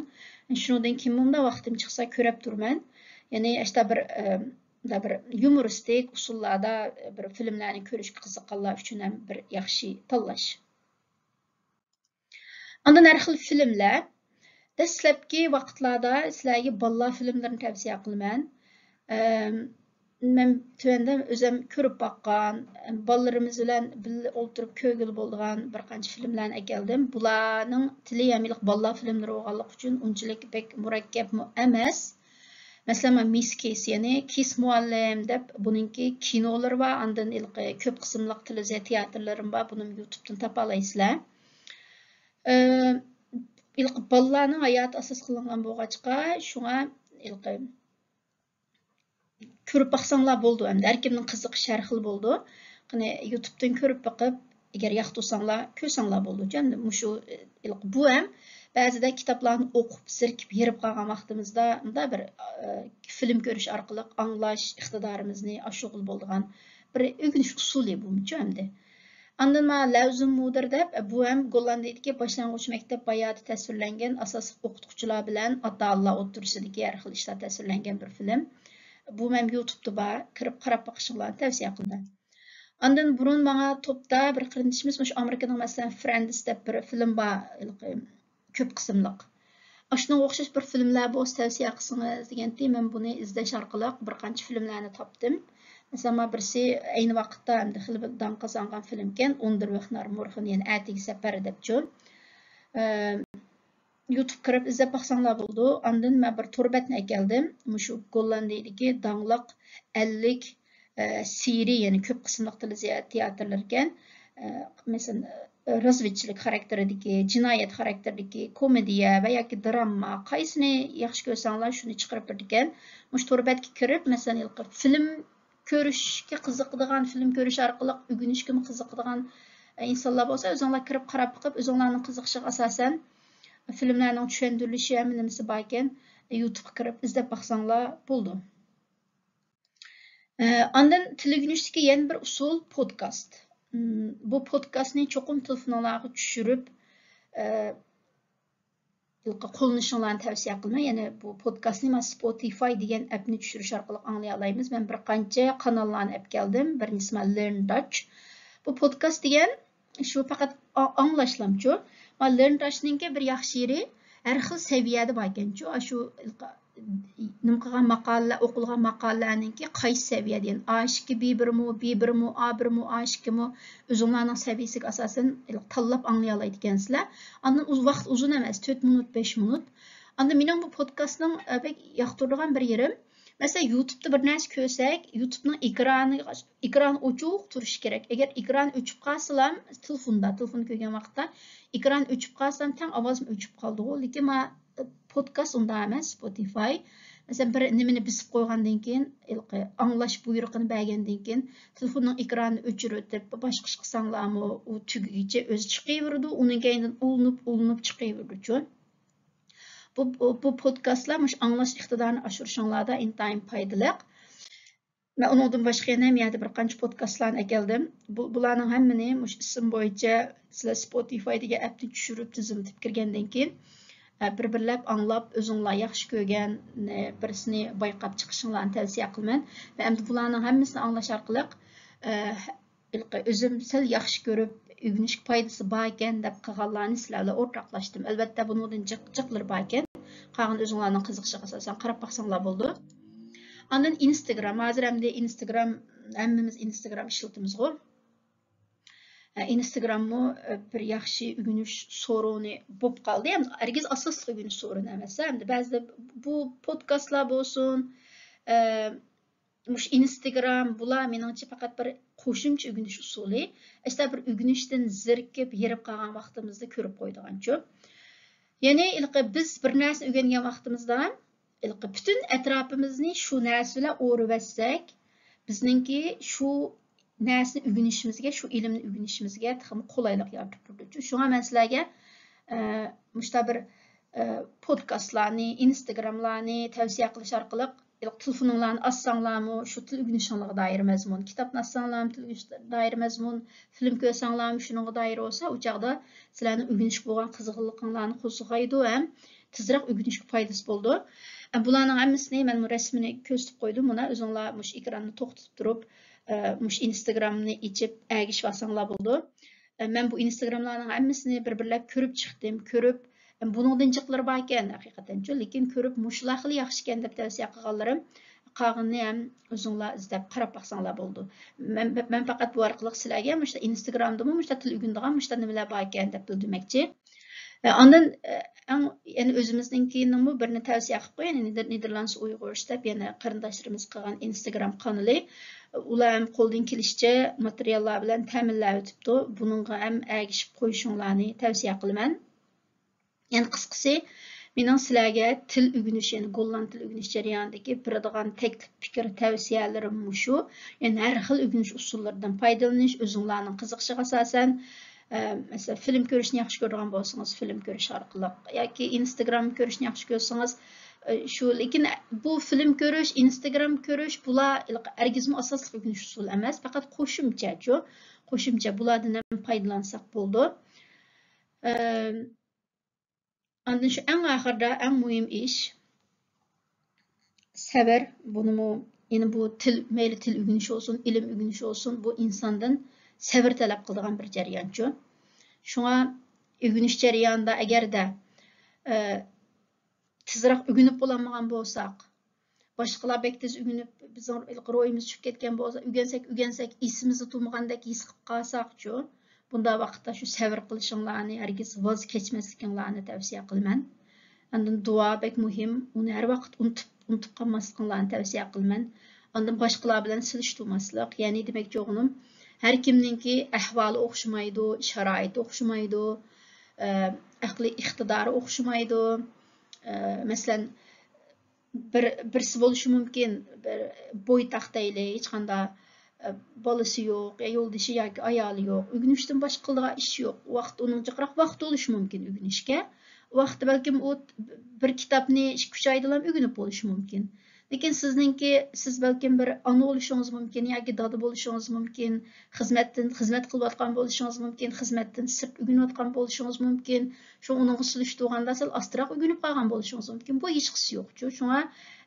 شۇنىڭدىن كېيىن مۇنداق ۋاقتىم چىقسا كۆرەپ تۇرىمەن. يەنى ئىشتا بىر، ئە، بىر يۇمۇرىستىك ئۇسۇللاردا بىر فىلىملەرنى كۆرۈشكە قىزىققانلار ئۈچۈن ھەم بىر ياخشى تاللاش. ئاندىن ھەر خىل فىلىملەر. دەسلەپكى ۋاقىتلاردا سىلەرگە بالىلار فىلىملىرىنى تەۋسىيە قىلىمەن. ئەم، مەن تۆۋەندە ئۆزۈم كۆرۈپ باققان، بالىلىرىمىز بىلەن بىللە ئولتۇرۇپ كۆرگىلى بولىدىغان بىر قانچە فىلىملەرنى ئەكەلدىم. بۇلارنىڭ تىلى ھەم بالىلار فىلىملىرى بولغانلىقى ئۈچۈن ئۇنچىلىك بەك مۇرەككەپمۇ ئەمەس. مەسىلەن، مانا مىس كىس، يەنى كىس مۇئەللىم دەپ بۇنىڭكى كىنولىرى بار، ئاندىن ھېلىقى كۆپ قىسىملىق تېلېۋىزىيە تىياتىرلىرىمۇ بار، بۇنىمۇ يۇتۇبتىن تاپالايسىلەر. ئى، ھېلىقى بالىلارنىڭ ھاياتى ئاساس قىلىنغان بولغاچقا، شۇڭا ھېلىقى كۆرۈپ باقساڭلار بولىدۇ ئەمدى. ھەر كىمنىڭ قىزىقىشى ھەر خىل بولىدۇ. قېنى، يۇتۇبتىن كۆرۈپ بېقىپ، ئەگەر ياقتۇرساڭلار، كۆرسەڭلار بولىدۇ. ئەمدى مۇشۇ، ئى، بۇ ھەم بەزىدە كىتابلارنى ئوقۇپ، زېرىكىپ، ھېرىپ قالغان ۋاقتىمىزدا مۇنداق بىر، ئى، فىلىم كۆرۈش ئارقىلىق ئاڭلاش ئىقتىدارىمىزنى ئاشۇرغىلى بولىدىغان بىر ئۆگىنىش ئۇسۇلى بۇمۇچۇ ئەمدى. ئاندىن مانا لەۋزىن مۇدىر دەپ، بۇ ھەم گوللاندىيىدىكى باشلانغۇچ مەكتەپ ھاياتى تەسۋىرلەنگەن، ئاساسلىق ئوقۇتقۇچىلار بىلەن ئاتا-ئانىلار ئوتتۇرىسىدىكى ھەر خىل ئىشلار تەسۋىرلەنگەن بىر فىلىم. بۇ ھەم يۇتۇبتا بار، كىرىپ قاراپ باقىشىڭلارنى تەۋسىيە قىلىمەن. ئاندىن بۇرۇن ماڭا توپتا بىر قېرىندىشىمىز مۇشۇ ئامېرىكىنىڭ، مەسىلەن، فرېندز دەپ بىر فىلىم بار، ھېلىقى كۆپ قىسىملىق. ئاشۇنىڭغا ئوخشاش بىر فىلىملەر بولسا تەۋسىيە قىلسىڭىز دېگەنتى، مەن بۇنى ئىزدەش ئارقىلىق بىر قانچە فىلىملەرنى تاپتىم. مەسىلەن، مانا بىرسى ئەينى ۋاقىتتا ئەمدى خېلى بىر داڭ قازانغان فىلىمكەن، ئۇندېرۋېخنار مورخېن، يەنى ئەتىگە سەپەر دەپچۇ. ئە، يۇتۇبقا كىرىپ ئىزدەپ باقساڭلار بولىدۇ. ئاندىن مەن بىر تور بەتنى ئەكەلدىم. مۇشۇ گوللاندىيىدىكى داڭلىق ئەللىك، ئە، سېرىي، يەنى كۆپ قىسىملىق تېلېۋىزىيە تىياتىرلىرىكەن. ئە، مەسىلەن، ئە، رازۋېدچىلىك خاراكتېرىدىكى، جىنايەت خاراكتېرىدىكى، كومېدىيە ۋە ياكى دراما، قايسىنى ياخشى كۆرسەڭلار، شۇنى چىقىرىپ بېرىدىكەن. مۇشۇ تور بەتكە كىرىپ، مەسىلەن، ھېلىقى فىلىم كۆرۈشكە قىزىقىدىغان، فىلىم كۆرۈش ئارقىلىق ئۆگىنىشكىمۇ قىزىقىدىغان، ئە، ئىنسانلار بولسا، ئۆزۈڭلار كىرىپ قاراپ بېقىپ، ئۆزۈڭلارنىڭ قىزىقىشىغا ئاساسەن فىلىملەرنىڭ چۈشەندۈرۈلۈشى ھەممە نېمىسى باركەن، يۇتۇبقا كىرىپ ئىزدەپ باقساڭلار بولىدۇ. ئە، ئاندىن تىل ئۆگىنىشتىكى يەنە بىر ئۇسۇل پودكاست. مم، بۇ پودكاستنى چوقۇم تېلېفونۇڭلارغا چۈشۈرۈپ، ئە، قوللىنىشىڭلارنى تەۋسىيە قىلىمەن. يەنى بۇ پودكاستنى مانا سپوتىفاي دېگەن ئەپنى چۈشۈرۈش ئارقىلىق ئاڭلىيالايمىز. مەن بىر قانچە قاناللارنى ئەپ كەلدىم. بىرىنچىسى مانا لېرن داچ. بۇ پودكاست دېگەن شۇ پەقەت ئا-، ئاڭلاشلامچۇ. مانا لېرن داچنىڭكى بىر ياخشى يېرى، ھەر خىل سەۋىيەدە باركەنچۇ. ئاشۇ نېمە قىلغان ماقالىلەر، ئوقۇلغان ماقالىلەرنىڭكى قايسى سەۋىيەدە، يەنى ئا ئىككى بى بىرمۇ، بى بىرمۇ، ئا بىرمۇ، ئا ئىككىمۇ، ئۆزۈڭلارنىڭ سەۋىيەسىگە ئاساسەن تاللاپ ئاڭلىيالايدىكەنسىلەر. ئاندىن ئۇز-، ۋاقىت ئۇزۇن ئەمەس، تۆت مىنۇت، بەش مىنۇت. ئاندىن مېنىڭ بۇ پودكاستنىڭ، ئە، بەك ياقتۇرىدىغان بىر يېرىم، مەسىلەن، يۇتۇبتا بىر نەرسە كۆرسەك، يۇتۇبنىڭ ئېكرانى، ئېكران ئوچۇق تۇرۇشى كېرەك. ئەگەر ئېكران ئۆچۈپ قالسىلا، تېلېفوندا، تېلېفون كۆرگەن ۋاقىتتا ئېكران ئۆچۈپ قالسا، تەڭ ئاۋازمۇ ئۆچۈپ قالىدىغۇ. لېكىن ما-، پودكاست ئۇنداق ئەمەس، سپوتىفاي. مەسىلەن، بىر نېمىنى بېسىپ قويغاندىن كېيىن، ھېلىقى ئاڭلاش بۇيرۇقىنى بەرگەندىن كېيىن، تېلېفوننىڭ ئېكرانىنى ئۆچۈرۈۋېتىپ، باشقا ئىش قىلساڭلارمۇ، ئۇ تۈگىگىچە ئۆزى چىقىۋېرىدۇ، ئۇنىڭ كەينىدىن ئۇلىنىپ، ئۇلىنىپ چىقىۋېرىدۇچۇ. بۇ، بۇ، بۇ پودكاستلار مۇشۇ ئاڭلاش ئىقتىدارىنى ئاشۇرۇشۇڭلاردا ئىنتايىن پايدىلىق. مەن ئۇنىڭدىن باشقا يەنە ھەم يەردە بىر قانچە پودكاستلارنى ئەكەلدىم. بۇ، بۇلارنىڭ ھەممىنى مۇشۇ ئىسىم بويىچە سىلەر سپوتىفاي دېگەن ئەپنى چۈشۈرۈپ، تىزىملىتىپ كىرگەندىن كېيىن، ئە، بىر-بىرلەپ ئاڭلاپ، ئۆزۈڭلار ياخشى كۆرگەن، ئە، بىرسىنى بايقاپ چىقىشىڭلارنى تەۋسىيە قىلىمەن. ۋە ئەمدى بۇلارنىڭ ھەممىسىنى ئاڭلاش ئارقىلىق، ئە، ھېلىقى ئۆزۈم سەل ياخشى كۆرۈپ ئۆگىنىشكە پايدىسى باركەن دەپ قىلغانلارنى سىلەر بىلەن ئورتاقلاشتىم. ئەلۋەتتە، بۇنىڭدىن جىق، جىقلىرى باركەن. قالغىنى ئۆزۈڭلارنىڭ قىزىقىشىغا ئاساسەن قاراپ باقساڭلار بولىدۇ. ئاندىن ئىنستاگرام. ھازىر ئەمدى ئىنستاگرام، ھەممىمىز ئىنستاگرام ئىشلىتىمىزغۇ. ئە، ئىنستاگراممۇ، ئە، بىر ياخشى ئۆگىنىش سورۇنى بولۇپ قالدى. ھەم ھەرگىز ئاساسلىق ئۆگىنىش سورۇنى ئەمەس. ھەمدە بەزىدە بۇ پودكاستلار بولسۇن، ئە، مۇشۇ ئىنستاگرام، بۇلار مېنىڭچە پەقەت بىر قوشۇمچە ئۆگىنىش ئۇسۇلى. ئەسلىدە بىر ئۆگىنىشتىن زېرىكىپ، ھېرىپ قالغان ۋاقتىمىزدا كۆرۈپ قويىدىغانچۇ. يەنى، ھېلىقى بىز بىر نەرسىنى ئۆگەنگەن ۋاقتىمىزدا، ھېلىقى پۈتۈن ئەتراپىمىزنى شۇ نەرسە بىلەن ئورىۋەتسەك، بىزنىڭكى شۇ نەرسىنى ئۆگىنىشىمىزگە، شۇ ئىلىمنى ئۆگىنىشىمىزگە تېخىمۇ قولايلىق يارىتىپ تۇرىدۇ. شۇڭا مەن سىلەرگە، ئە، مۇشۇنداق بىر، ئە، پودكاستلارنى، ئىنستاگراملارنى تەۋسىيە قىلىش ئارقىلىق، تېلېفونۇڭلارنى ئاچساڭلارمۇ، شۇ تىل ئۆگىنىشىڭلارغا دائىر مەزمۇن، كىتابنى ئاچساڭلارمۇ، تىل ئۆگىنىشكە دائىر مەزمۇن، فىلىم كۆرسەڭلارمۇ، شۇنىڭغا دائىر بولسا، ئۇ چاغدا سىلەرنىڭ ئۆگىنىشكە بولغان قىزغىنلىقىڭلارنى قوزغايدۇ ھەم تېزرەك ئۆگىنىشكە پايدىسى بولىدۇ. ئە، بۇلارنىڭ ھەممىسىنى مەن رەسىمىنى كۆرسىتىپ قويدۇم. مانا ئۆزۈڭلار مۇشۇ ئېكراننى توختىتىپ تۇرۇپ، ئە، مۇشۇ ئىنستاگرامنى ئېچىپ ئەگىشىۋالساڭلار بولىدۇ. ئە، مەن بۇ ئىنستاگراملارنىڭ ھەممىسىنى بىر-بىرلەپ كۆرۈپ چىقتىم، كۆرۈپ، ئە، بۇنىڭدىن جىقلىرى باركەن ھەقىقەتەنچۇ، لېكىن كۆرۈپ مۇشۇلار خېلى ياخشىكەن دەپ تەۋسىيە قىلغانلىرىم، قالغىنىنى ھەم ئۆزۈڭلار ئىزدەپ قاراپ باقساڭلار بولىدۇ. مەن، مەن پەقەت بۇ ئارقىلىق سىلەرگە مۇشۇ ئىنستاگرامدىمۇ مۇشۇ تىل ئۆگىنىدىغان مۇشۇ نېمىلەر باركەن دەپ بىلدۈرمەكچى. ئاندىن، ئەڭ، يەنە ئۆزىمىزنىڭكىنىمۇ بىرنى تەۋسىيە قىلىپ قويايلى، نېدېر-، نېدېرلاندس ئۇيغۇرس دەپ يەنە قېرىنداشلىرىمىز قىلغان ئىنستاگرام قانىلى. ئۇلار ھەم قولدىن كېلىشىچە ماتېرىياللار بىلەن تەمىنلەۋېتىپتۇ. بۇنىڭغا ھەم ئەگىشىپ قويۇشۇڭلارنى تەۋسىيە قىلىمەن. يەنى قىسقىسى، مېنىڭ سىلەرگە تىل ئۆگىنىش، يەنى گوللاند تىل ئۆگىنىش جەريانىدىكى بېرىدىغان تەكلىپ، پىكىر، تەۋسىيەلىرىم مۇشۇ. يەنى ھەر خىل ئۆگىنىش ئۇسۇللىرىدىن پايدىلىنىش، ئۆزۈڭلارنىڭ قىزىقىشىغا ئاساسەن، ئە، مەسىلەن، فىلىم كۆرۈشنى ياخشى كۆرىدىغان بولسىڭىز، فىلىم كۆرۈش ئارقىلىق ياكى ئىنستاگرام كۆرۈشنى ياخشى كۆرسىڭىز، ئە، شۇ. لېكىن بۇ فىلىم كۆرۈش، ئىنستاگرام كۆرۈش، بۇلار ھېلىقى ھەرگىزمۇ ئاساسلىق ئۆگىنىش ئۇسۇلى ئەمەس، پەقەت قوشۇمچەچۇ. قوشۇمچە، بۇلاردىن ھەم پايدىلانساق بولىدۇ. ئە، ئاندىن شۇ ئەڭ ئاخىرىدا ئەڭ مۇھىم ئىش، سەۋر. بۇنىمۇ، يەنى بۇ تىل، مەيلى تىل ئۆگىنىش بولسۇن، ئىلىم ئۆگىنىش بولسۇن، بۇ ئىنساندىن سەۋر تەلەپ قىلىدىغان بىر جەريانچۇ. شۇڭا ئۆگىنىش جەريانىدا ئەگەردە، ئە، تېزراق ئۆگىنىپ بولالمىغان بولساق، باشقىلار بەك تېز ئۆگىنىپ، بىزنىڭ روھىمىز چۈشۈپ كەتكەن بولسا، ئۆگەنسەك، ئۆگەنسەك، ئېسىمىزدە تۇرمىغاندەك ھېس قىلىپ قالساقچۇ، بۇنداق ۋاقىتتا شۇ سەۋر قىلىشىڭلارنى، ھەرگىز ۋاز كەچمەسلىكىڭلارنى تەۋسىيە قىلىمەن. ئاندىن دۇئا بەك مۇھىم، ئۇنى ھەر ۋاقىت ئۇنتۇپ، ئۇنتۇپ قالماسلىقىڭلارنى تەۋسىيە قىلىمەن. ئاندىن باشقىلار بىلەن سېلىشتۇرماسلىق، يەنى دېمەكچى بولغىنىم، ھەر كىمنىڭكى ئەھۋالى ئوخشىمايدۇ، شارائىتى ئوخشىمايدۇ، ئە، ئەقلىي ئىقتىدارى ئوخشىمايدۇ. ئە، مەسىلەن، بىر، بىرسى بولۇشى مۇمكىن، بىر بويتاق دەيلى، ھېچقانداق، ئە، بالىسى يوق، يا يولدىشى ياكى ئايالى يوق، ئۆگىنىشتىن باشقا قىلىدىغان ئىشى يوق، ۋاقىت ئۇنىڭ جىقراق ۋاقتى بولۇشى مۇمكىن ئۆگىنىشكە. ۋاقتى بەلكىم ئۇ بىر كىتابنى ئىككى، ئۈچ ئايدىلا ئۆگىنىپ بولۇشى مۇمكىن. لېكىن سىزنىڭكى، سىز بەلكىم بىر ئانا بولۇشىڭىز مۇمكىن ياكى دادا بولۇشىڭىز مۇمكىن، خىزمەتتىن، خىزمەت قىلىۋاتقان بولۇشىڭىز مۇمكىن، خىزمەتتىن سىرت ئۆگىنىۋاتقان بولۇشىڭىز مۇمكىن. شۇڭا ئۇنىڭغا سېلىشتۇرغاندا سەل ئاستىراق ئۆگىنىپ قالغان بولۇشىڭىز مۇمكىن. بۇ ھېچقىسى يوقچۇ. شۇڭا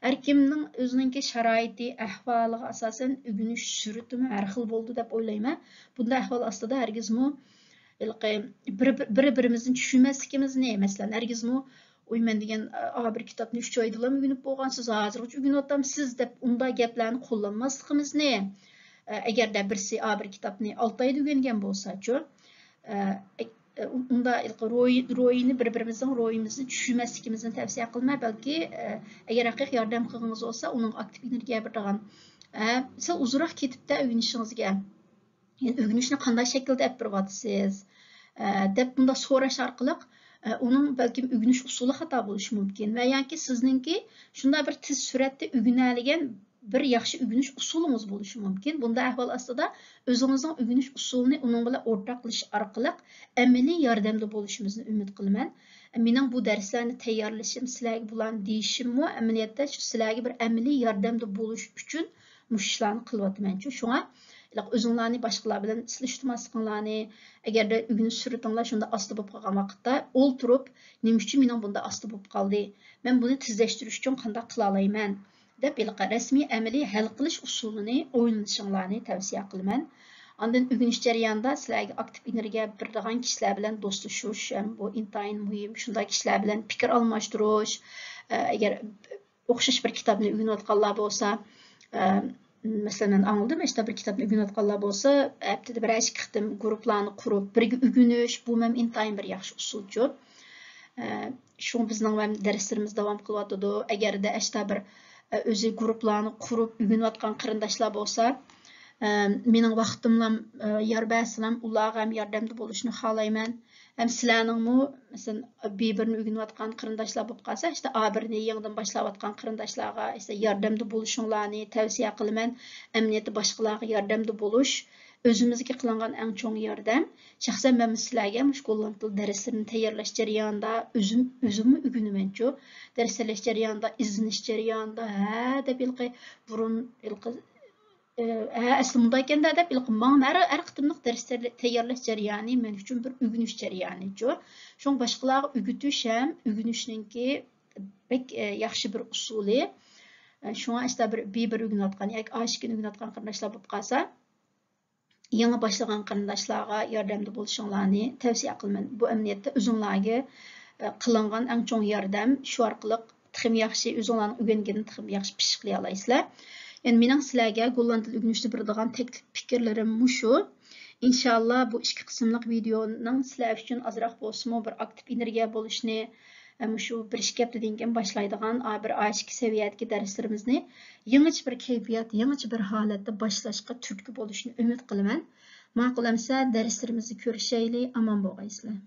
ھەر كىمنىڭ ئۆزىنىڭكى شارائىتى، ئەھۋالىغا ئاساسەن ئۆگىنىش سۈرئىتىمۇ ھەر خىل بولىدۇ دەپ ئويلايمەن. بۇنداق ئەھۋال ئاستىدا ھەرگىزمۇ ھېلىقى بىر، بىر، بىر-بىرىمىزنى چۈشىنمەسلىكىمىزنى، مەسىلەن، ھەرگىزمۇ ۋوي، مەن دېگەن، ئا، بىر كىتابنى ئۈچ ئايدىلا ئۆگىنىپ بولغانسىز، ھازىرغىچە ئۆگىنىۋاتامسىز دەپ ئۇنداق گەپلەرنى قوللانماسلىقىمىزنى، ئە، ئەگەردە بىرسى ئا بىر كىتابنى ئالتە ئايدا ئۆگەنگەن بولساچۇ، ئە، ئە، ئۇندا روھى، روھىنى بىر-بىرىمىزنىڭ روھىمىزنى چۈشۈرمەسلىكىمىزنى تەۋسىيە قىلىمەن. بەلكى، ئە، ئەگەر ھەقىقىي ياردەم قىلغىڭىز بولسا، ئۇنىڭغا ئاكتىپ ئېنېرگىيە بېرىدىغان، ئە، سەل ئۇزۇنراق كېتىپتە ئۆگىنىشىڭىزگە. يەنى ئۆگىنىشنى قانداق شەكىلدە ئېلىپ بېرىۋاتىسىز؟ ئە، دەپ بۇنداق سوراش ئارقىلىق، ئە، ئۇنىڭ بەلكىم ئۆگىنىش ئۇسۇلى خاتا بولۇشى مۇمكىن ۋە ياكى سىزنىڭكى شۇنداق بىر تېز سۈرئەتتە ئۆگىنەلىگەن بىر ياخشى ئۆگىنىش ئۇسۇلىڭىز بولۇشى مۇمكىن. بۇنداق ئەھۋال ئاستىدا ئۆزىڭىزنىڭ ئۆگىنىش ئۇسۇلىنى ئۇنىڭ بىلەن ئورتاقلىشىش ئارقىلىق ئەمەلىي ياردەمدە بولۇشىمىزنى ئۈمىد قىلىمەن. مېنىڭ بۇ دەرسلەرنى تەييارلىشىم، سىلەرگە بۇلارنى دېيىشىممۇ ئەمەلىيەتتە شۇ سىلەرگە بىر ئەمەلىي ياردەمدە بولۇش ئۈچۈن مۇشۇ ئىشلارنى قىلىۋاتىمەنچۇ. شۇڭا ئۆزۈڭلارنى باشقىلار بىلەن سېلىشتۇرماسلىقىڭلارنى، ئەگەردە ئۆگىنىش سۈرئىتىڭلار شۇنداق ئاستا بولۇپ قالغان ۋاقىتتا ئولتۇرۇپ، نېمە ئۈچۈن مېنىڭ بۇنداق ئاستا بولۇپ قالدى؟ مەن بۇنى تېزلەشتۈرۈش ئۈچۈن قانداق قىلالايمەن؟ دەپ ھېلىقى رەسمىي ئەمەلىي ھەل قىلىش ئۇسۇلىنى ئويلىنىشىڭلارنى تەۋسىيە قىلىمەن. ئاندىن ئۆگىنىش جەريانىدا سىلەرگە ئاكتىپ ئېنېرگىيە بېرىدىغان كىشىلەر بىلەن دوستلىشىش ھەم بۇ ئىنتايىن مۇھىم. شۇنداق كىشىلەر بىلەن پىكىر ئالماشتۇرۇش، ئە، ئەگەر ئوخشاش بىر كىتابنى ئۆگىنىۋاتقانلار بولسا، ئە، مەسىلەن، مەن ئاڭلىدىم، ئاشۇنداق بىر كىتابنى ئۆگىنىۋاتقانلار بولسا، ھەپتىدە بىرەر ئىككى قېتىم گۇرۇپپىلارنى قۇرۇپ، بىرگە ئۆگىنىش، بۇ مەن ئىنتايىن بىر ياخشى ئۇسۇلچۇ. ئە، شۇڭا بىزنىڭ ھەم دەرسلىرىمىز داۋام قىلىۋاتىدۇ. ئەگەردە ئاشۇنداق بىر، ئە، ئۆزى گۇرۇپپىلارنى قۇرۇپ ئۆگىنىۋاتقان قېرىنداشلار بولسا، ئە، مېنىڭ ۋاقتىملام، ئە، يار بەرسىلەم، ئۇلارغا ھەم ياردەمدە بولۇشنى خالايمەن. ھەم سىلەرنىڭمۇ، مەسىلەن، بى بىرنى ئۆگىنىۋاتقان قېرىنداشلار بولۇپ قالسا، ئىشتە ئا بىرنى يېڭىدىن باشلاۋاتقان قېرىنداشلارغا ئىشتە ياردەمدە بولۇشۇڭلارنى تەۋسىيە قىلىمەن. ئەمەلىيەتتە باشقىلارغا ياردەمدە بولۇش ئۆزىمىزگە قىلىنغان ئەڭ چوڭ ياردەم. شەخسەن مەن سىلەرگە مۇشۇ گوللاند تىل دەرسلىرىنى تەييارلاش جەريانىدا ئۆزۈم، ئۆزۈممۇ ئۆگىنىمەنچۇ. دەرس تەييارلاش جەريانىدا، ئىزدىنىش جەريانىدا، ھە دەپ ھېلىقى بۇرۇن ھېلىقى ئە، ھە، ئەسلى مۇنداق ئىكەن-دە دەپ، ھېلىقى ماڭىمەن ھەر، ھەر قېتىملىق دەرس تەييارلا-، تەييارلاش جەريانى مەن ئۈچۈن بىر ئۆگىنىش جەريانىچۇ. شۇڭا باشقىلارغا ئۆگىتىش ھەم ئۆگىنىشنىڭكى بەك، ئە، ياخشى بىر ئۇسۇلى. ئە، شۇڭا ئىشتە بىر بى بىر ئۆگىنىۋاتقان ياكى ئا ئىككىنى ئۆگىنىۋاتقان قېرىنداشلار بولۇپ قالسا، يېڭى باشلىغان قېرىنداشلارغا ياردەمدە بولۇشۇڭلارنى تەۋسىيە قىلىمەن. بۇ ئەمەلىيەتتە ئۆزۈڭلارگە، ئە، قىلىنغان ئەڭ چوڭ ياردەم. شۇ ئارقىلىق تېخىمۇ ياخشى، ئۆزۈڭلارنىڭ ئۆگەنگىنىنى تېخىمۇ ياخشى پىششىقلىيالايسىلەر. يەنى مېنىڭ سىلەرگە گوللاند تىل ئۆگىنىشنى بېرىدىغان تەكلىپ پىكىرلىرىم مۇشۇ. ئىنشاللا بۇ ئىككى قىسىملىق ۋىدېئونىڭ سىلەر ئۈچۈن ئازراق بولسىمۇ بىر ئاكتىپ ئېنېرگىيە بولۇشىنى، مۇشۇ بىر ئىككى ھەپتىدىن كېيىن باشلايدىغان ئا بىر، ئا ئىككى سەۋىيەدىكى دەرسلىرىمىزنى يېڭىچە بىر كەيپىيات، يېڭىچە بىر ھالەتتە باشلاشقا تۈرتكە بولۇشىنى ئۈمىد قىلىمەن. ماقۇل ئەمسە دەرسلىرىمىزدە كۆرۈشەيلى، ئامان بولغايسىلەر.